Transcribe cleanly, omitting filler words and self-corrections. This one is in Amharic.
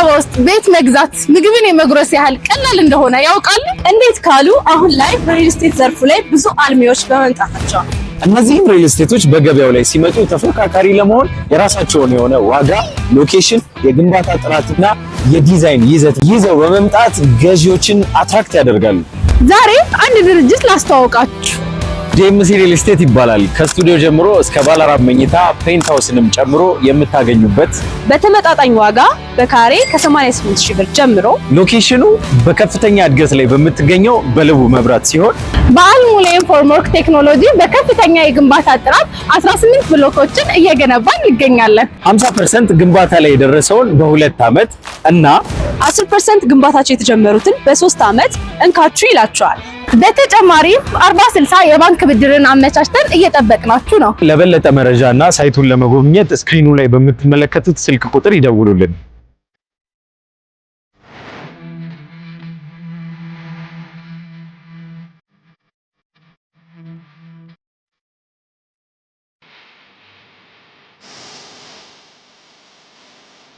አበባ ውስጥ ቤት መግዛት ምግብን የመጉረስ ያህል ቀላል እንደሆነ ያውቃሉ? እንዴት ካሉ አሁን ላይ በሪል ስቴት ዘርፉ ላይ ብዙ አልሚዎች በመምጣታቸው ነው። እነዚህም ሪል ስቴቶች በገበያው ላይ ሲመጡ ተፎካካሪ ለመሆን የራሳቸውን የሆነ ዋጋ፣ location፣ የግንባታ ጥራትና የዲዛይን ይዘት ይዘው በመምጣት ገዢዎችን attract ያደርጋሉ። ዛሬ አንድ ድርጅት ላስተዋውቃችሁ። ዲኤምሲ ሪል ስቴት ይባላል። ከስቱዲዮ ጀምሮ እስከ ባለ አራት መኝታ penthouse ንም ጨምሮ የምታገኙበት፣ በተመጣጣኝ ዋጋ በካሬ ከ88 ሺህ ብር ጀምሮ፣ location ኑ በከፍተኛ እድገት ላይ በምትገኘው በለቡ መብራት ሲሆን፣ በአልሙኒየም formwork ቴክኖሎጂ በከፍተኛ የግንባታ ጥራት 18 ብሎኮችን እየገነባን እንገኛለን። 50% ግንባታ ላይ የደረሰውን በ2 ዓመት እና 10% ግንባታቸው የተጀመሩትን በ3 ዓመት እንካችሁ ይላቸዋል። በተጨማሪም 40/60 የባንክ ብድርን አመቻችተን እየጠበቅናችሁ ነው። ለበለጠ መረጃ እና site ኡን ለመጎብኘት screen ኑ ላይ በምትመለከቱት ስልክ ቁጥር ይደውሉልን።